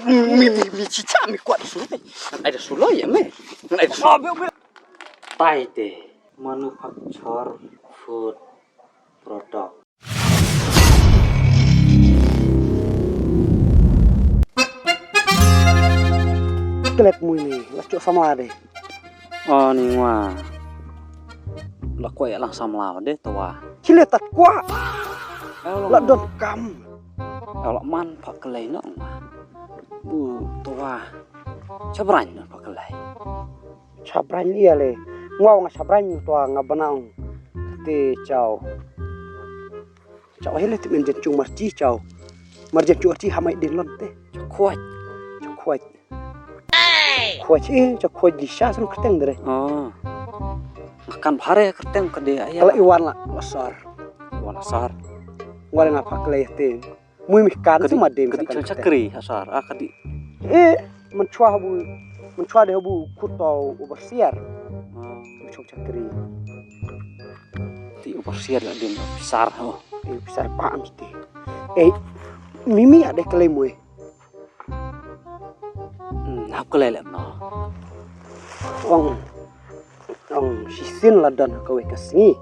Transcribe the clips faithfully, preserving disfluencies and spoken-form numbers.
Mi, mi, mi, chicha, mi kwah da sulu. Ngan ai da sulu ïa me. Ngan ai da sulu. Tai te, manufacture food product. Klet mui ni, la chok samla de. Oh, ni ngwa. La kwah ïa lang samla de, tawa. Chile tat kwah. Eh, la don kam. Eh, la man pha klei no ngwa. Bu, tawa. Chabrang no pha klei. Chabrang ïa le. Ngwa nga chabrang no tawa nga bana ong. Te chau. Chau hele te men jen chung marchi chau. Mar jen chung marchi ha mai din lon te. Chau khwaj. Chau khwaj. Khwaj eh, chau khwaj di sha sun kreteng dere. Oh. Makan bhare kreteng ka de aya. Kala iwan la, la sar. Iwan la sar. Ngwa nga pha klei te. Mui mi kan su ma dem ka di sa kan chakri ha sar. Ah, ka di. Eh, man chwa bu, man chwa de bu kut to overseer. Oh. Mu chok chakri. Ti overseer la din officer ho. Eh, officer pa am ti. Eh, mimi ada klei mui. Hmm, hap klei lem no. Ong, ong, shisien la don ka wei ka sngi.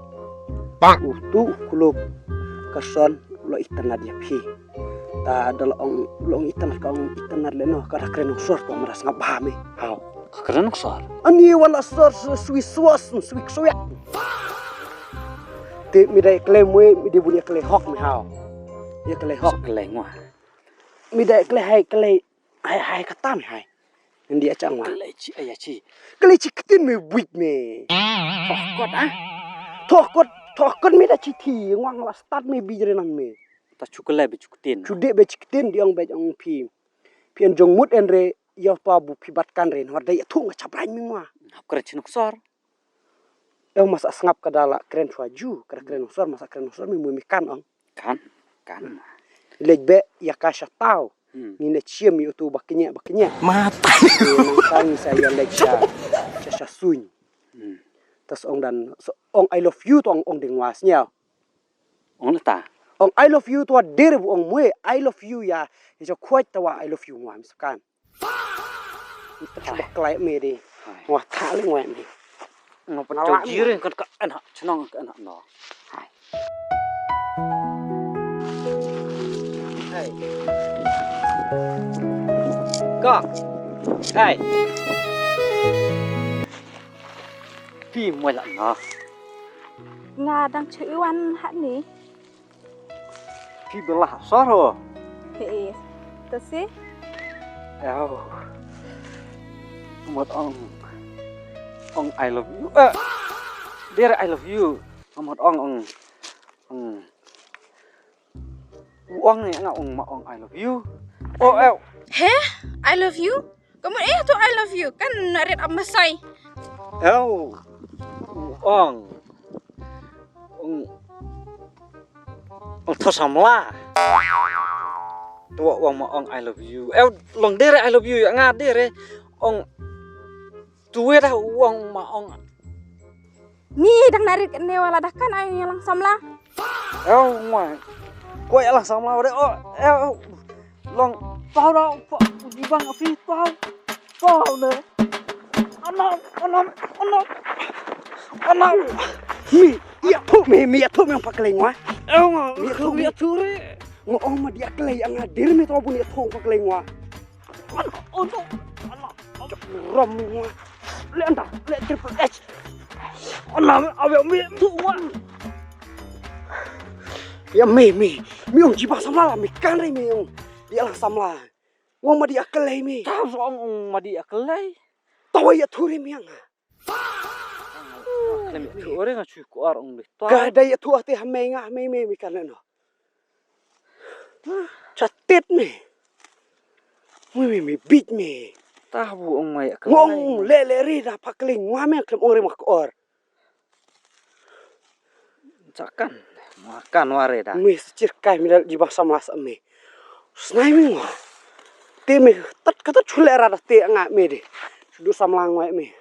Bang. Utu u klub ka son lo internet ïa phi. Ta da la ong, la ong internet ka ong internet le no, ka da kren ong sor to mara sngap ba me. Hau. Ka kren ong sor. Ani wan la sor swi swas, swi swiak. Te mi da klei mui, mi de bun ïa klei hok mi hau. Ïa klei hok. Klei ngwa. Mi da klei hai klei hai hai kata mi hai. Ngan di achang wa. Klei chi aya chi. Klei chi ktin mi wik mi. Thoh kot ah. Thoh kot, thoh kot mi da chi thi ngwang la start mi bi jre nan mi. Ta chu klei bi chu ktin. Chu de bi chi ktin di ong bi ong phi. Phi en jong mut en re yow pa bu phi bat kan re nor da ya thu nga chabrang mi ngwa. Hap kren chi nok sor. Ew masa sngap ka da la kren chwa ju, ka da kren ong sor, masa kren ong sor mi mui mi kan ong. Kan, kan. Lej be ïa ka sha taw. Hmm. Ngi ne chiem ïa utu ba kñia, ba kñia. Mat. Nang tang sa ïa lej sha, sha, sha suñ. Hmm. Tas ong dan, so, ong I love you to ong, ong ding was nya. Ong lata. Ong I love you to der bu ong mue, I love you ya, ya khwaj tawa I love you ngwa misakan. Ita cuba kelai me di. Hai. Wah, tak leh ngwai me. Ngapa jauh jiring kan ka anak cenang ka anak no. Hai. Hai. Kak. Hai. Pi mo la no. Nga dang chu iwan hat ni. Phi bela sor ho. He. Tasi. Ew. Mot ong. Ong I love you. Eh. Dear I love you. Mot ong ong. Ong. Ong ni nga ong ma ong I love you. Oh ew. He? I love you? Kamu eh tu I love you kan narit ap masai. Ew. Ong. Ong. Ong tho samla. Tu ong ma ong I love you. Ew long dere I love you ya nga dere. Ong tu we da ong ma ong. Ni dang narit ne wala da kan ai lang samla. Ew ngwai. Ko ya lang samla de o ew. Long pau da pa di bang api pau. Pau ne. Anam anam anam. Anam. Mi ya thu mi mi ya thu mi pa kleng wa. Ew ngwai. Mi ya thu mi ya thu re. Ngo ong ma dia klei ang adir mi to bun ya thu pa kleng wa. Anam anam. Anam. Rom mi ngwa. Le anda le triple H. Anam awe mi thu ngwa. Ya me me. Mi ong jiba samla la mi kan re mi ong. Dia lang samla. Wong ma di aklei mi. Ta so ong ong ma di aklei. Tawa ya thuri mi ang. Aklei mi thu ore nga chui ko ar ong le. Ka da ya thu ate ha me nga ha me me mi kan no. Chatit me. Mui mi mi bit me. Ta bu ong mai aklei. Ngong le le ri da pakling ngwa me klem ong re mak or. Chakan. Makan ware da. Me sechir kai me dal di bang samla sa me. Snai me ngwa. Te me tat kata chule ra da te nga me de. Sudu samla ngwa me.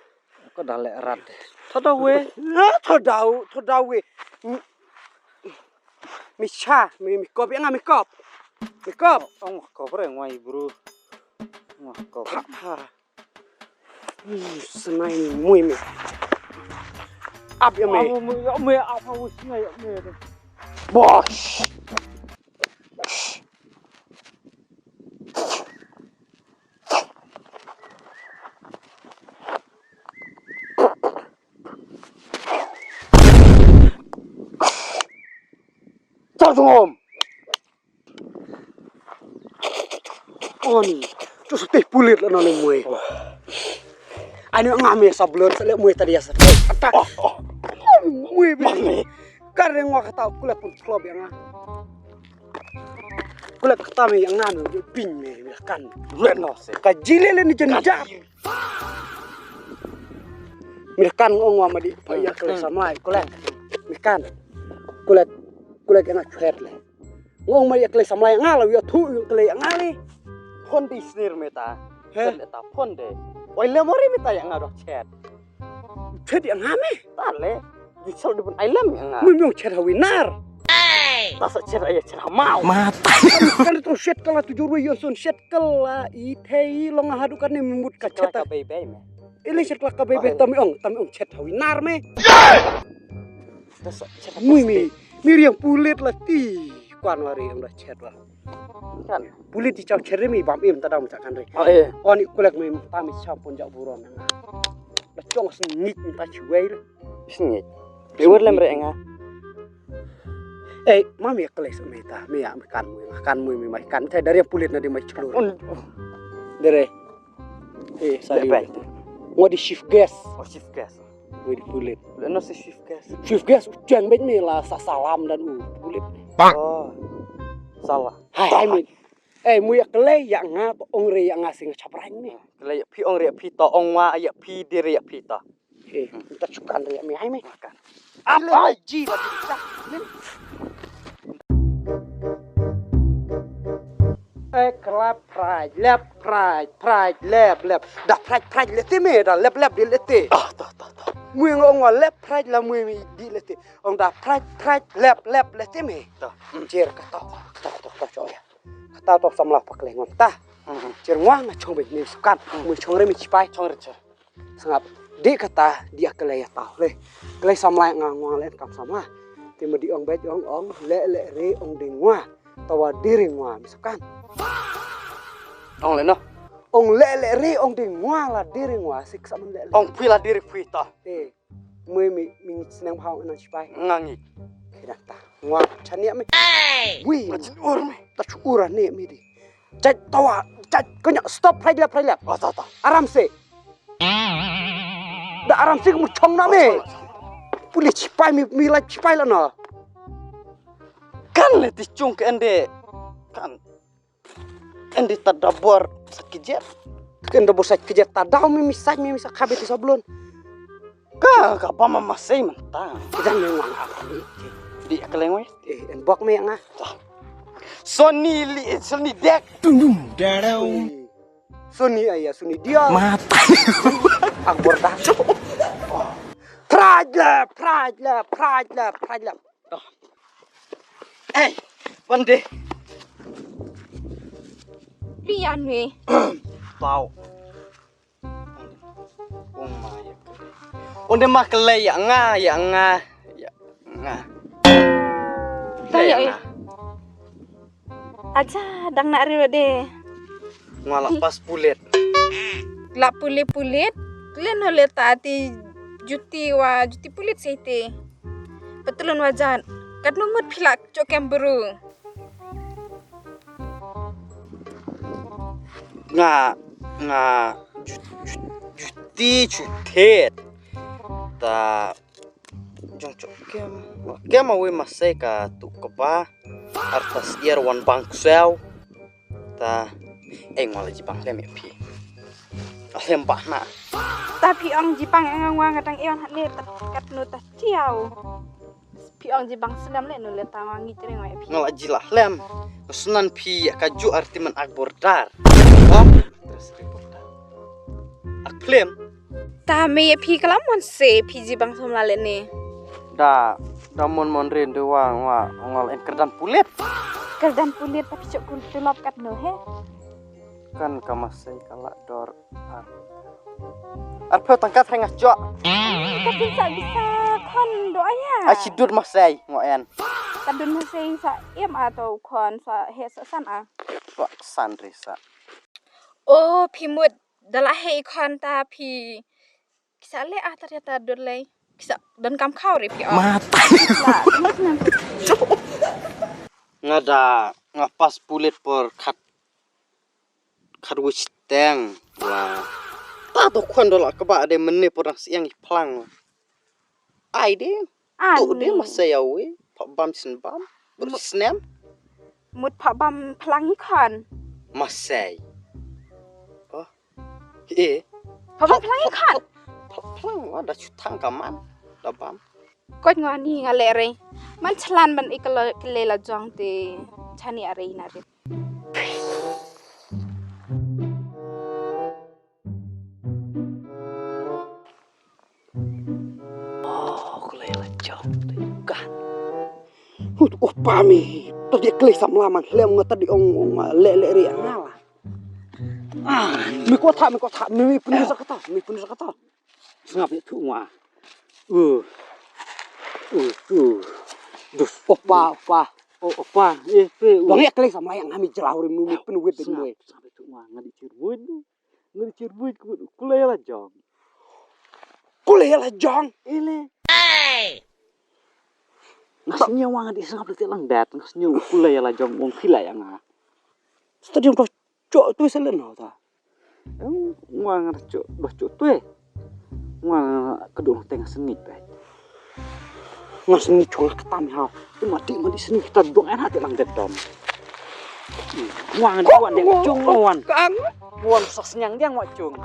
Ko da le ra de. Thoda we. Na thoda thoda we. Mi cha mi mi kop ya nga mi kop. Mi kop. Ong kop re ngwa bro. Tha, tha. Hmm, snai ni mui me. Ap ïa me. Ap me, ap me, ap me, ap me. Bosh. Char jong om. Oni, tu sutih pulit la nang mui. Ani nga me sablon sa le mui tadi ya sa. Atak. Mui bi. Kar ngwa kata kulat pun klop ya nga. Kulat kata me ya nga me pin me kan. Len no se. Ka jile le ni jenjak. Me kan ngong wa ma di pa ya kle samlai kulat. Me kan. Kulat kulat ya nga chwet le. Ngong ma ïa klei samlai nga la ïa thu ïa klei nga ni. Phone di snir me ta. He? Phone de ta phone de. Oi le mori me ta ïa nga dok chat. Chat ïa nga me. Ta le. Di sal di pun ai lem ïa nga. Mui myong chat hawi nar. Ta sa chat ïa chat ha mau. Mata. Kan tu chat kala tu jurwi yo sun chat kala i thei long ha du kan ni mut ka chat ta. Ka bai bai me. Ili chat kala ka bai bai tam ong tam ong chat hawi nar me. Mui mi, mi riang pulit la ti. Kwan wa riang da chet wa. Kan. Pulit ti chau chet ri mi bam im ta dam cha kan ri. Oh eh. Oni kulek mi ta mi cham pun jak buron nga. Da chong sngit mi ta chuwei le. Sngit. Iwar lem re nga. Eh, mami ya keles mi ta, mi ya mi kan mui, kan mui mi mai kan. Te dari pulit na di mai chlur. Dere. Eh, sorry. Ngo di chief guest. Oh, chief guest. Wei di pulit. Lano si chief guest. Chief guest u chang bet me la sa salam dan u pulit. Oh. Salah. Hai hai me. Eh, mu ya kele ya nga to ong re ya nga sing chapran me. Kele ya phi ong re ya phi to ong wa ya phi de re ya phi to. Eh, ta chukan re ya me hai me. Makan. Apa ji ba ji. Eh, kelap, prai, lep, prai, prai, lep, lep. Dah prai, prai, lete me, dah lep, lep, di lete. Ah, dah, dah, dah. Mui ngong wa lep, prai, la mui mi di lete. Ong dah prai, prai, lep, lep, lete me. Dah. Jer kata, kata, kata, kata, kata, ya. Kata to samla pakle ngon ta. Hmm. Jer ngwa nga chong be ni sukan. Hmm. Mui chong re mi chipai. Chong re, chong. Sngap, di kata di a kele ya tau le. Kele samla nga ngwa le kam sama. Ti ma di ong bej ong ong le le re ong di ngwa. Tawa diri ngwa misakan. Ong le no. Ong le le re ong di ngwa la diri ngwa sik sama le le. Ong phi la diri phi ta. Eh, mui mi mi sneng bhang nang chipai. Nga ngi. Kira ta. Ngwa chania mi. Wi. Ur mi. Ta chu ura ne mi di. Jaj tawa, jaj kanya stop phraj lap phraj lap. Oh, ta, ta. Aram se. Da aram se mu chong na me. Puli chipai mi mi la chipai la na. Kan le ti chung ke ende. Kan. Ende ta dabor sat kijet. Kan dabor sat kijet ta daw mi mi sat mi mi sa khabet ti sablon. Ka ka ba ma ma sei man ta. Kita me ngang apa ni. Di ka leng wei. Eh, en bok me nga. Sony li Sony dek. Tung tung. Sony aya Sony dia. Mata. Akbar dah. Pride love, pride love, pride love, pride love. Eh, pande. Pian we. Tau. Ong ma ya. Onde ma kele ya nga ya nga ya nga. Ta ya. Aja dang na ri de. Ngwa la pas pulit. La pulit pulit. Len ho le ta ti juti wa juti pulit se te. Patulun wa jan. Kat nungut philak chokem bru. Nga nga juti chuthet ta jong chok kem kem awi masai ka tu kaba artas iar wan bang ksel ta eng wala jibang lem ya phi. Alem bah na. Ta phi ong jibang eng ang wang ngatang ion hat ne kat nu ta chiau. Phi ong jibang snem le nu le ta wang ngi tring wa phi. Ngala jilah lem. Sunan phi ka ju arti man ak border. Ha? Terus reporter. Ak film. Ta me ya phi kalam mon se phi jibang som la le ne. Da da mon mon rin de wang wa ngal en kerdan pulit. Kerdan pulit ta phi chok kul tulop kat nu he. Kan ka masai ka la dor ar. Arphew tyngka thrang nga jok. Ka pisa bisa khon do aya. Ai shi dud masai ngo en. Ka dud masai sa em a to khon sa he sa san a. Wa san re sa. O phi mut da la he khon ta phi. Kisa le a tar ya ta dud lei. Kisa don kam khaw re phi o. Mata. Nga da nga pas pulit por khat khat wis teng la. Ta to khon do la ka ba de mene por nang siang i plang. Ai de. Tu de masai awi. Pa bam sin bam. Ber snem. Mut pa bam plang i khon. Masai. Oh. Eh. Pa bam plang i khon. Plang wa da chu thang ka man. Da bam. Kot nga ni nga le re. Man chlan ban i kele la jong te chani are na re. Oh, kele la jong te ka. Hut, oh, pami. Tadi kele samla man lem nga tadi ong ong le le re nga la. Ah, mi ko tha, mi ko tha, mi mi punu sa kata, mi punu sa kata. Sngap ya tu nga. Uh. Uh, uh. Dus. Opa, opa. Oh, opa. Eh, pe. Dong ya kele samla yang kami jelau ri mi mi punu wit ding boy. Sngap ya tu nga ngadi chir wit. Ngadi chir wit ku kele la jong. Kele la jong. Ele. Ngas nyawa ngadi sngap le te lang dat ngas nyawa kele la jong ong kila ya nga. Stadium to Cok tu selen hau ta. Em, ngwa nga cok, bah cok tu eh. Ngwa kedung teng sengit eh. Nga sengit cong ketam hau. Em, mati mati sengit kita dong en hati lang dedom. Ngwa nga wan dek cung wan. Wan sa senyang dia ngwa cung.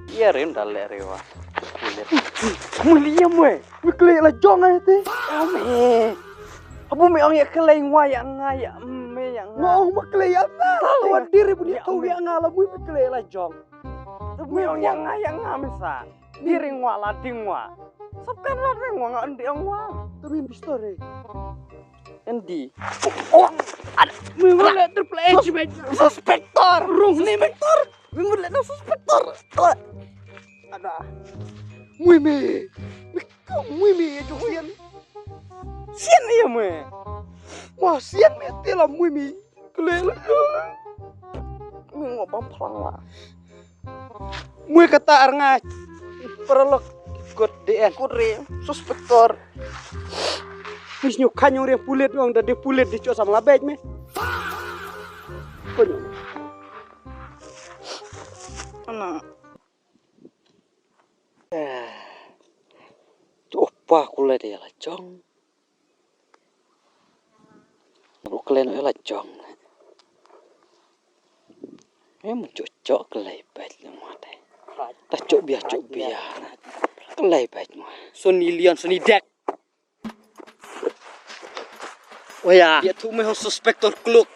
Iya rim dale rewa. Muli ya mwe. Mekle la jong ai te. Ame. Abu me ong ya kele ngwa ya nga ya me ya nga. Ngwa ong mekle ya nga. Tawa diri bu ni tau ya nga la mui mekle la jong. Mui ong ya nga ya nga mesa. Diri ngwa la ding ngwa. Sab kan la ding ngwa nga endi ong ngwa. Tumi bistor eh. Endi. Oh, ada. Mui mule triple H me. Suspector. Rung ni me. Suspector. Mui mule na suspector. Ada. Mui me. Mui me ya jong sian. Sian ya mui. Wah, sian me tela mui me. Kele la. Mui ngwa bam plang la. Mui kata ar nga. Paralok. Kot D N. Kot re. Suspector. Mis nyu kanyung re pulit ngong da de pulit di cok sam labek me. Konyong. Ana. Eh. Tu opa kule de la jong. Ru kelen ela jong. Em cok cok kelai pet le mate. Ta cok bia cok bia. Kelai pet ma. Sony Leon Sony Deck. Oya. Dia tu me ho suspector kluk.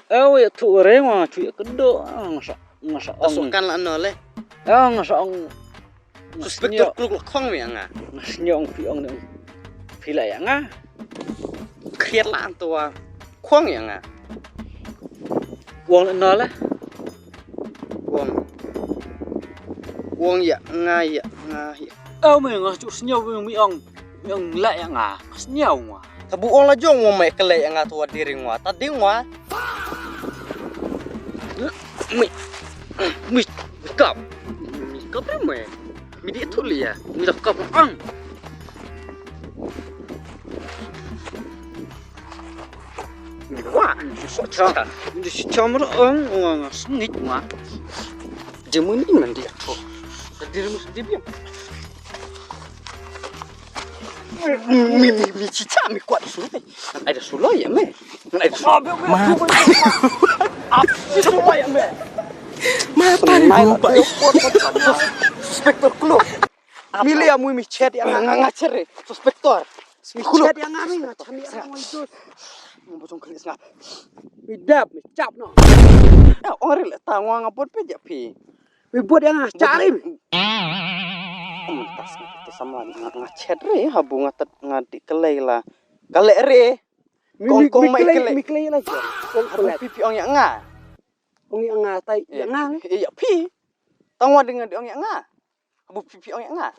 Eh oya tu re ma tu ya kedo ngasa ngasa. Tasokan la no le. Eh ngasa ong. Suspector kluk la khong me nga. Ngas nyong pi ong ne. Pi la ya nga. Khiat la antua. Khong ya nga. Wong no la. Wong. Wong ya nga ya nga ya. Au me nga chu snyo me mi ong. Mi ong la ya nga. Snyo nga. Tabu ong la jong wong me kele ya nga tua diri ngwa. Ta ding ngwa. Mi mi mi kap. Mi kap me. Mi di tu lia. Mi da kap ang. Wah, so cha. Ni si cha mo ang wa nga sngit wa. Jemuni man di tu. Di ru di bi. Mi mi mi si cha mi kwat su. Ai da su lo ya me. Ai da su. Ma. Ap si su lo ya me. Ma pan gu pa. Suspector kluk. Mili ya mui mi chet ya nga nga chere. Suspector. Mi chet ya nga mi nga chan ya nga ngoi dos. Ngom bosong kali sngap. Mi dap mi chap no. Ya ong ri le ta ngwa nga bot pe ja pi. Mi bot ya nga chari mi. Om tas ta sama nga nga chet ri habu nga tat nga di kelai la. Kale ri. Kong kong mai kelai mi kelai la ja. Kong kong pi pi ong ya nga. Ong ïa nga tai ïa nga. Eh, ïa phi. Tang wa ding ong ïa nga. Habu phi phi ong ïa nga.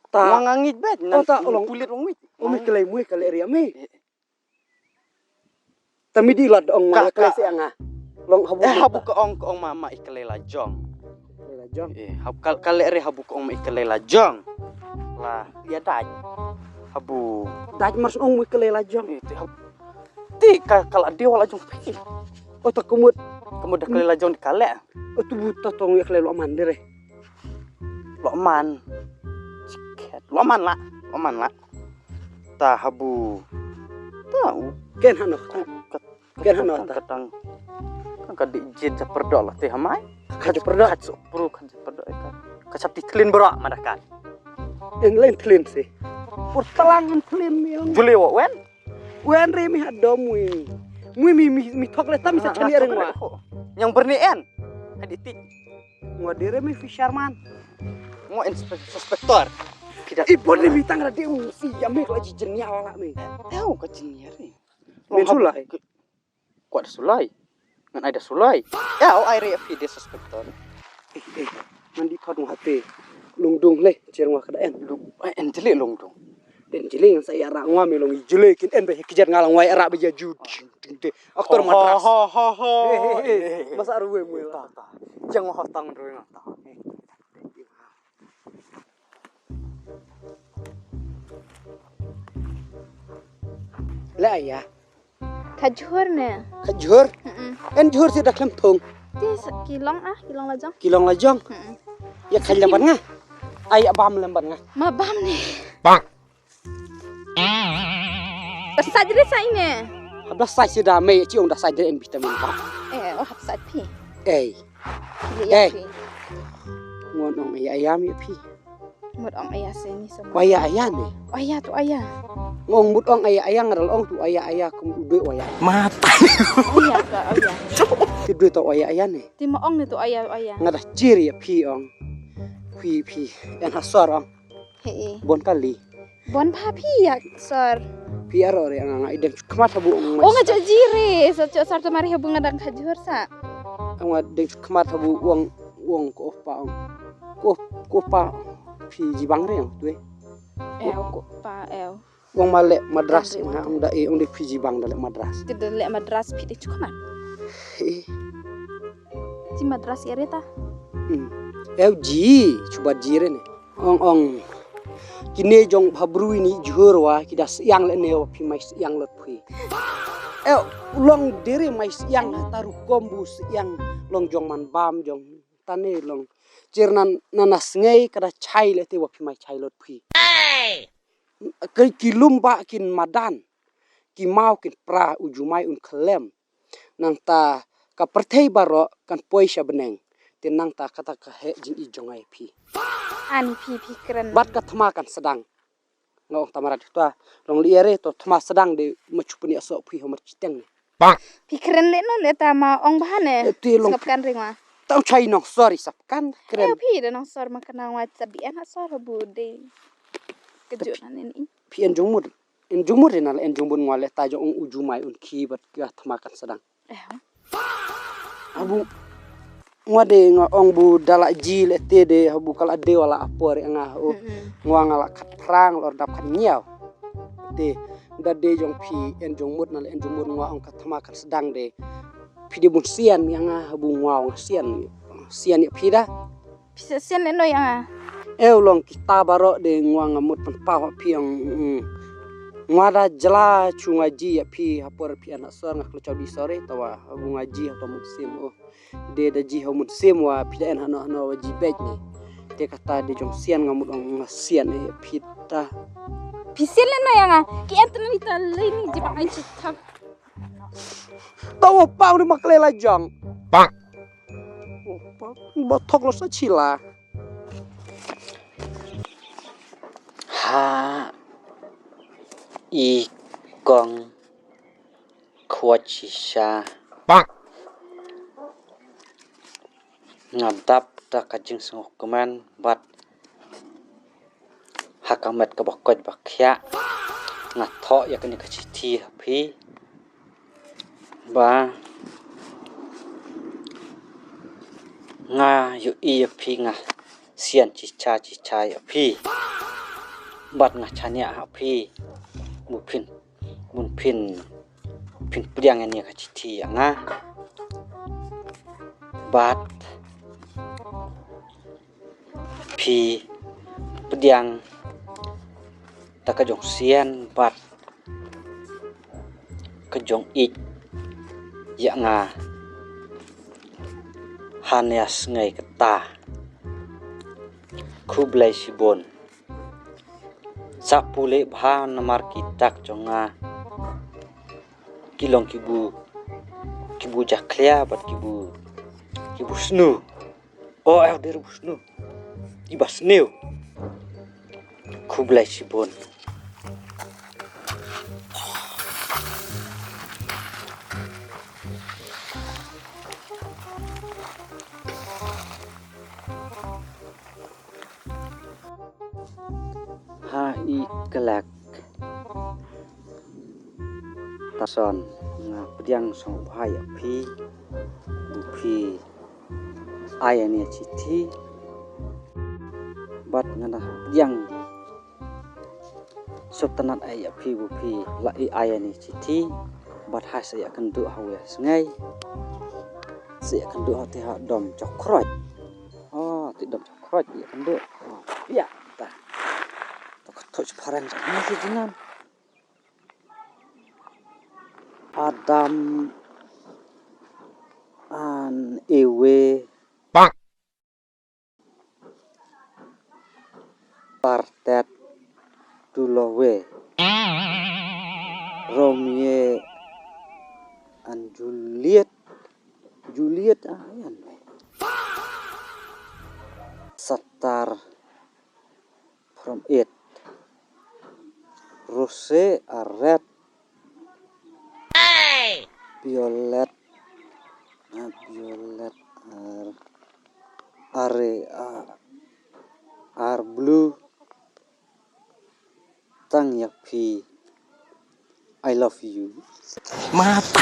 Ta. Wa nga ngit bet. Oh, ta, olong. Pulit ong ngit. Ong mi kelai mui kelai ria mi. Eh. Ta mi di lad ong ma kelai se nga. Long habu. Eh, habu ka ong ka ong ma ma i kelai la jong. Kelai la jong. Eh, hab kal kal re habu ka ong ma i kelai la jong. La ïa dai. Habu. Dai mar ong mui kelai la jong. Eh, ti hab. Ti ka kal adi wa la jong pi. Oh, ta kumut. Kumut da kelai la jong di kale. Oh, tu bu ta tong ïa kelai lo man de re. Lo man. Lo man la. Lo man la. Ta habu. Ta u. Ken hano. Ken hano ta. Katang. Kan ka di jin ja perdo la te hamai. Ka ja perdo. Ka ja perdo ka. Ka sap ti tlin bro madakan. En len tlin si. Pur talang en tlin mi. Jule wa wen. Wen re mi hadom wi. Mui mi mi mi thok le tam sa chani ring wa. Yang berni en. Hadi ti. Ngo dire mi fisherman. Ngo inspector. Kita. Ipon ni mi tang radi um si ya mi kalau jijenya wala mi. Tahu ke jenya ni. Min sulai. Kuat sulai. Ngan ai da sulai. Ya, oh ai re fi de suspector. Eh, eh. Mandi thot ngo hati. Lungdung le, cer ngo kada en. Lu, ai en jeli lungdung. Den jeli yang saya rak ngo mi long jeli kin en ba kijar ngalang wai rak ba ya ju. Aktor matras. Ho ho ho. Eh, eh, eh. Masa ruwe mu la. Jang ngo hotang ruwe ngata. Le aya. Ka jhur ne. Ka jhur. Mm-mm. En jhur si da klem thung. Ti sa ki long ah, ki long la jong. Ki long la jong. Mm-mm. Ya khan lamban nga. Ay abam lamban nga. Ma bam ne. Bang. Sa jre sa ine. Habla sa si da me ci ong da sa jre en vitamin ba. Eh, oh hap sa phi. Eh. Kili ya phi. Ngon ong ya ya mi phi. Mut ong aya se ni sama. Aya aya ne. Aya tu aya. Ngong mut ong aya aya ngadal ong tu aya aya kum u doi aya. Mata. Aya ka aya. Ti doi tu aya aya ne. Ti ma ong ne tu aya aya. Ngada ciri ya phi ong. Phi phi en hasor ong. He. Bon kali. Bon pha phi ya sor. Phi aro re nga nga idem khmat habu ong. Oh nga jo jiri so jo sar tu mari habu ngadang khajur sa. Nga deng khmat habu ong ong ko pa ong. Ko, ko pa phi jibang re ong tu eh. Ew, ko pa, ew. Ong ma leh madras na ong da e ong de phi jibang da leh madras. Ti da leh madras phi de chukna. Eh. Ji madras ya reta. Hmm. Ew ji, chuba ji re ne. Ong ong. Kine jong bha brui ni jhur wa ki da siang le ne wa phi mai siang lot phi. Ew, long dere mai siang ta rukom bu siang long jong man bam jong. Tane long. Cer nan na na sngei kada chai le te wa phi mai chai lot phi. Kai ki lum ba kin madan. Ki mau kin pra u jumai un khlem. Nangta ka pyrthei baro kan poi sha bneng. Te nangta kata ka he jing i jong ai phi. Ani phi phi kren. Bat ka thma kan sedang. Nga ong tamarat tua long li ere to thma sedang de ma chupni aso phi ho mar chiteng ne. Phi kren le no le ta ma ong bha ne. Eh, ti long sngap kan ring wa. Tang chai nong sor i sap kan kren. Eh, phi de nong sor ma kana wa ta bi en ha sor bu de. Kejut na ne ni. Phi en jong mut. En jong mut de na le en jong mut ngwa le ta jong ong u jumai un ki bat ka thma kan sedang. Eh. Abu ngwa de nga ong bu dala ji le te de habu kala de wala apor nga o. Mm-mm. Ngwa nga la khat prang lor dap khat nyaw. Te da de jong phi en jong mut na le en jong mut ngwa ong ka thma kan sedang de. Phi de bun sian ya nga habu ngwa ong sian. Sian ya phi da. Phi sa sian le no ya nga. Eu long kita baro de ngwa nga mut pan pau phi ong. Mm. Ngwa da jela chu nga ji ya phi hapor phi ana sor nga klo chau di sore tawa habu nga ji ha to mut sim o. De da ji ha mut sim wa phi da en hano hano wa ji bek ni. Te kata de jong sian nga mut ong nga sian e phi ta. Phi sian le no ya nga. Ki en tani ta le ni ji bak ni chi ta. Tawa pau ni makle la jong. Bang. Ba thok lo sa chila. Ha i kong khwat shisha. Nga dap da ka jingsngewkmen bad ha ka met kaba koit ba khiah nga thoh ïa kane ka shithi ha phi. Ba Nga ïohi ïa phi, nga sian chicha chicha ïa phi. Bad nga shaniah ha phi. Bun phin, bun phin, phin pdiang ïa kane ka shithi ïa nga. Bad phi pdiang da ka jong sian bad ka jong ïeit ïa nga ha kane ka sngi kata. Khublei shibun. Sa pule bha namar ki dak jong nga ki long kibu, kibu jakhlia bad kibu, kibu sniew. Oh, eh, dei kibu sniew. Kiba sniew. Khublei shibun. Ha i kalak tason nga pdiang sngewbha ïa phi, ba phi ai ïa kane ka shithi. Bad nga da pdiang sngewtynnat ïa phi, ba phi la ai ïa kane ka shithi. Bad ha sa ïakynduh ha kawei ka sngi. Sa ïakynduh ha te ha dom Jokhroj. Oh, te dom Jokhroj ïakynduh. Oh, ïa ta. To ka thoh shiphareng sa ni si jingan. Adam and Eve. Bang. Partet Tulove. Romeo and Juliet. Juliet, ah, ïa ne. Satar from it. Rose a red. Violet, a violet, ar, are, a, ar blue. Tang ïa phi. I love you. Mata.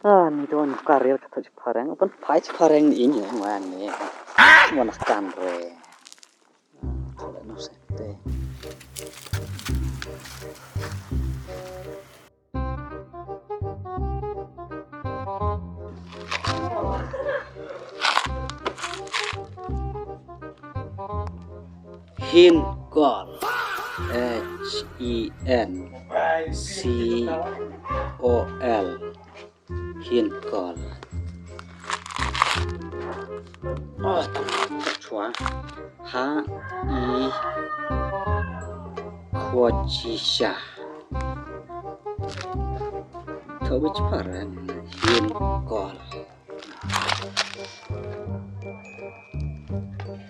Ah, ni don ka rel ka thoh shiphareng, ban phai shiphareng ni ïa wan ni. Wan kan re. Kole no sete. Hencol. H E N C O L. Hencol. Oh, tang chwa. Ha i khot shisha. Thoh beit shiphareng. Hencol.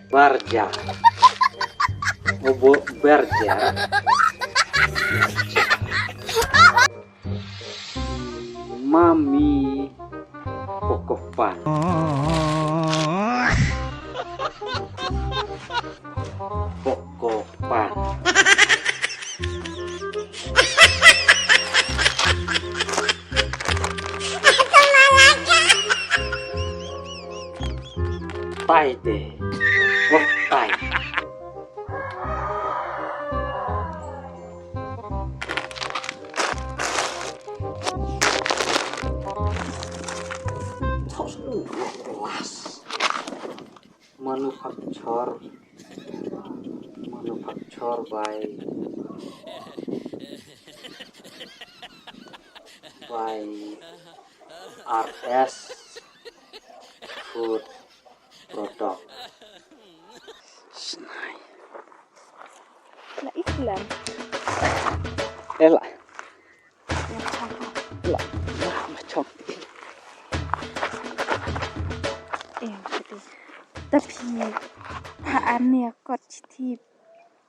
Barja. Obo barja. Mami Pokopan. Pokopan. Tai te. Wah, tai. Manufacture, manufacture by, by R S Food Product. Snai. La islam. Ela. La, la, ma chong. Eh, kati. Tapi ha ane kot chithi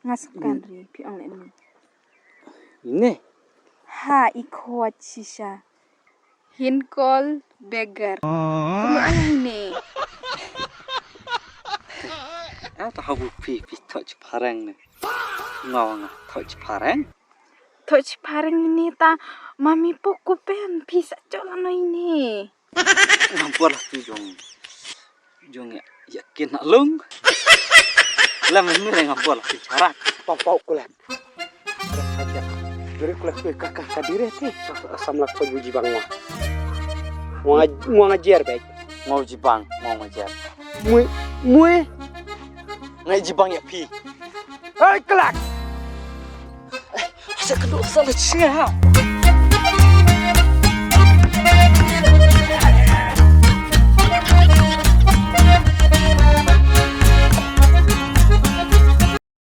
nga sngewkan ri phi ong le ni. Ine? Ha i khot shisha. Hencol beggar. Kumno ai ne? Ah, ta habu phi, phi thoh shiphareng ne. Nga ong nga thoh shiphareng. Thoh shiphareng ine ta Mami Pokopan phi sa chol ano ine. Ngam por lah tu jong. Jong ya, ya kin nak lung. Lam ni ngam por lah tu charak. Pau pau kulat. Juri kulat tu kakah kadire ti. Asam lah ko juji bang wa. Ngwa ngwa ngajer baik. Ngwa jibang, ngwa ngajer. Mui mui. Ngai jibang ya pi. Hei kelak. Asa kendo asa le chinga ha.